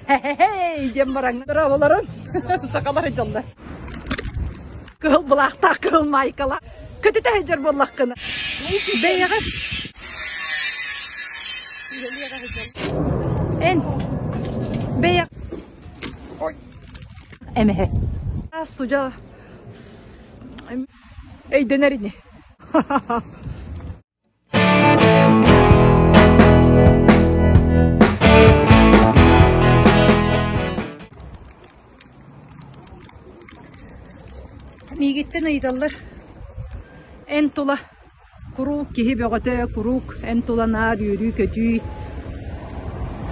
Хе-хе-хей диэн бараҥ дорооболорун сахалар дьоллор. Кыһыл былаахтаах кыһыл маайкалаах көтүтэ сылдьар буоллаххына бэйэҕэ эн бэйэ эмэһэ судьа өйдөнөр ини Миигиттэн ыйыталлар, эн тула куруук киһи бөҕөтө, куруук эн тула наар үөрүү-көтүү.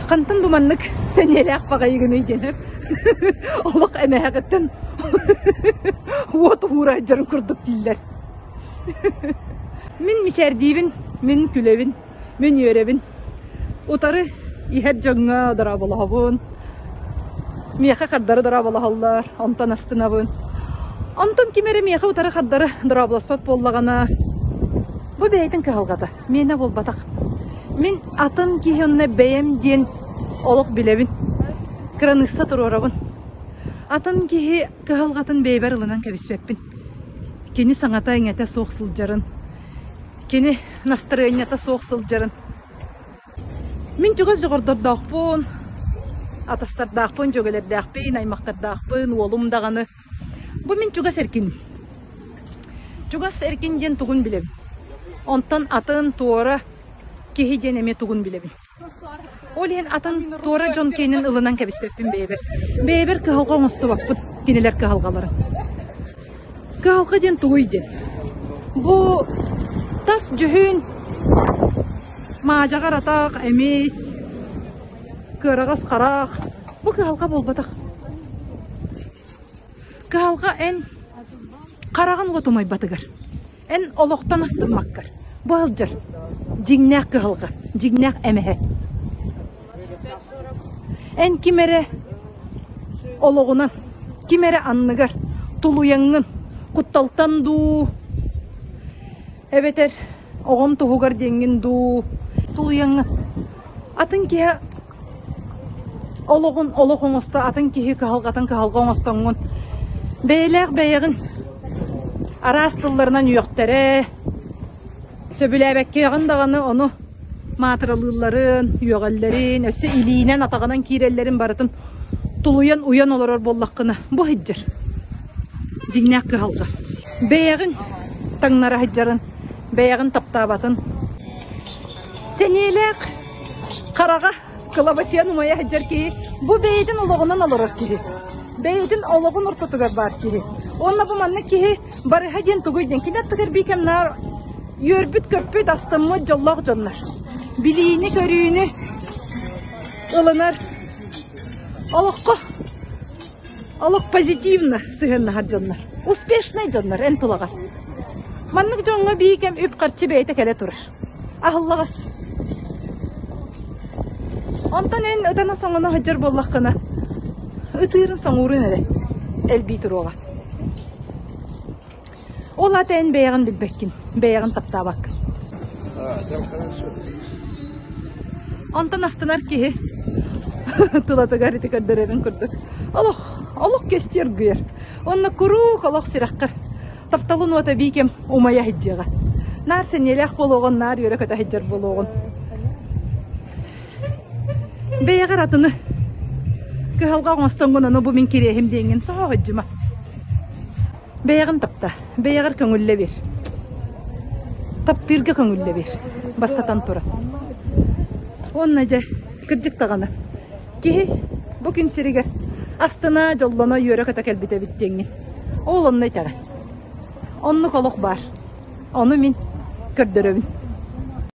Хантан бу маннык сэниэлээх баҕайыгыный диэн олох эмэһэҕиттэн уот уурайдарын курдук дииллэр. Мин мичээрдиибин, мин күлэбин, мин үөрэбин. Утары иһэр дьоҥҥо дорооболоһобун. Миэхэ хардары дорооболоһоллор, онтон астынабын. Онтон ким эрэ миэхэ утары хардары дорооболоспот буоллаҕына, бу бэйэтин кыһалҕата, миэнэ буолбатах. Мин атын киһи онно бэйэм диэн олох билэбин, кыраныысса туруорабын. Атын киһи кыһалҕатын бэйэбэр ылынан кэбиспэппин. Кини саҥата-иҥэтэ суох сылдьарын, кини настарыанньата суох сылдьарын. Мин чугас дьоҕурдордоохпун, атастардаахпын, дьүөгэлэрдээхпин, аймахтардаахпын, уолум даҕаны. Бу мин чугас эркиним. Чугас эркин диэн тугун билэбин. Онтон атын, туора киһи диэн эмиэ тугун билэбин. Ол иһин атын туора дьон киэнин ылынан кэбиспэппин бэйэбэр. Бэйэбэр кыһалҕа оҥостубаппын кинилэр кыһалҕаларын. Кыһалҕа диэн тугуй диэн? Бу тас дьүһүн, маадьаҕар атах, эмис, кыараҕас харах бу кыһалҕа буолбатах. Кыһалҕа эн хараҕын уот умайбатыгар. Эн олохтон астыммаккар бу сылдьар дьиҥнээх кыһалҕа, дьиҥнээх эмэһэ. Эн ким эрэ олоҕунан, ким эрэ анныгар тулуйаҥҥын, кутталтан дуу, эбэтэр оҕом туһугар диэҥҥин дуу, тулуйаҥҥын. Атын киһи Олоҕун олох оҥосто, атын киһи кыһалҕатын кыһалҕа оҥостоҥҥун, бэйэлээх бэйэҕин араас тылларынан үөхтэрэ, сөбүлээбэккэҕин даҕаны ону маатыралыылларын, үөҕэллэрин, өссө илиинэн, атаҕынан киирэллэрин барытын тулуйан уйан олорор буоллаххына, бу сылдьар дьиҥнээх кыһалҕа. Бэйэҕин таҥнара сылдьарын, бэйэҕин таптаабатын. Сэниэлээх хараҕа кылабачыйан умайа сылдьар киһи бу бэйэтин олоҕунан олорор киһи. Бэйэтин олоҕун ортотугар баар киһи. Уонна бу маннык киһи барыһа диэн тугуй диэн кини аттыгар бии кэмнээр үөрбүт-көппүт, астыммыт дьоллоох дьоннор. Билиини-көрүүнү ылынар олоххо Олох позитивно сыһыаннаһар дьоннор, успешнай дьоннор эн тулаҕар. Маннык дьоҥҥо бии кэм үп-харчы бэйэтэ кэлэ турар. Аһыллаҕас. Онтон эн ытана-соҥоно сылдьар буоллаххына, ытыырын-соҥуурун эрэ элбии туруоҕа. Ол аата эн бэйэҕин билбэккин, бэйэҕин таптаабаккын. Онтон астынар киһи тулатыгар ити көрдөрөрүн курдук олох олох көстүү оргуйар. Уонна куруук олох сүрэххэр тапталын уота биикэм умайа сылдьыаҕа. Наар сэниэлээх буолуоҕун, наар үөрэ-көтө сылдьар буолуоҕун. Бэйэҕэр атыны кыһалҕа оҥостоҥҥун ону бу мин кириэһим диэҥҥин соһо сылдьыма. Бэйэҕин тапта, бэйэҕэр көҥүллэ биэр. Таптыырга көҥүллэ биэр, бастатан туран. Уонна дьэ, кырдьык даҕаны, киһи бу күн сиригэр астына, дьоллоно, үөрэ-көтө кэлбит эбит диэҥҥин. Ол онно итэҕэй. Оннук олох баар. Ону мин көрдөрөбүн.